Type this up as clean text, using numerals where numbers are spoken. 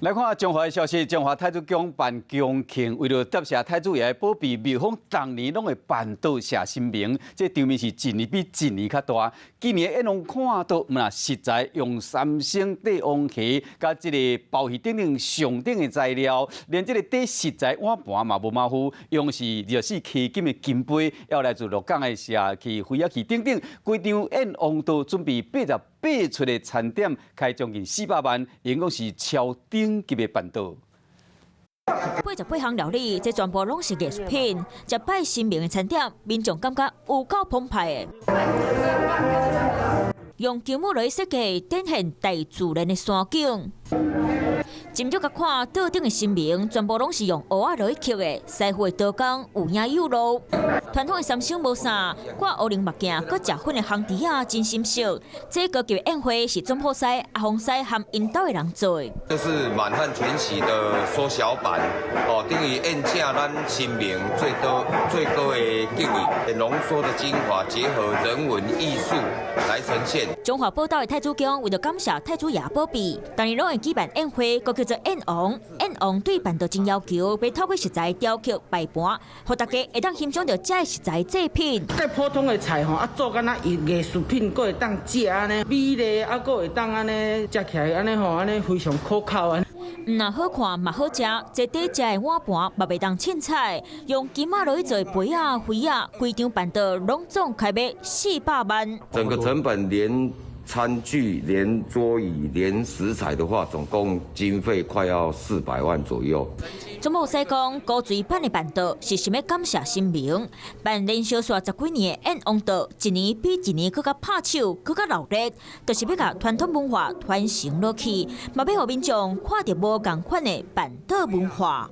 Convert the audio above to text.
來看彰化的消息，彰化太子宮辦宮慶，為著答謝太子爺的保庇，廟方逐年攏會辦桌謝神明，這場面是一年比一年較大。今年宴王看到，毋但食材用三星帝王蝦，佮這個鮑魚等等上等的材料，連這個底食材碗盤嘛無馬虎，用是24K金的金杯，猶來自鹿港的社區飛仔翅等等，規場宴王桌準備88出的餐點，開將近400萬，應該是超頂級的辦桌。88項料理，這全部攏是藝術品。食拜神明的餐點，民眾感覺有夠澎湃的。用金木來設計，展現大自然的山景。斟酌共看，桌頂的神明全部攏是用烏仔來刻的，師傅的刀工有影有路。傳統的三牲無啥，掛烏龍目鏡，閣食薰的烘豬仔真心熟。這高級的宴會是總鋪師阿洪師和𪜶兜的人做的。這是滿漢全席的縮小版，哦，等於宴請咱神明最多最高的敬意，濃縮的精華，結合人文藝術來呈現。彰化寶斗的太子宮為著感謝太子爺保庇，逐年攏會舉辦宴會，閣叫做宴王。宴王對辦桌真要求，欲透過食材雕刻擺盤，予大家會當欣賞著這个食材製品。蓋普通的菜吼，啊做敢若藝術品，閣會當食按呢美麗，啊閣會當按呢食起來按呢吼，按呢非常可口啊。毋但好看嘛好食，這底食的碗盤嘛袂當凊彩，用金仔落去做杯仔、魚仔，規張辦桌攏總開欲400萬。整個成本連餐具、連桌椅、連食材的話，總共經費快要400萬左右。總鋪師講，高水版的辦桌是想欲感謝神明，辦連續煞十幾年的宴王桌，一年比一年閣較拍手，閣較熱鬧，就是欲共傳統文化傳承落去，嘛欲予民眾看著無仝款的辦桌文化。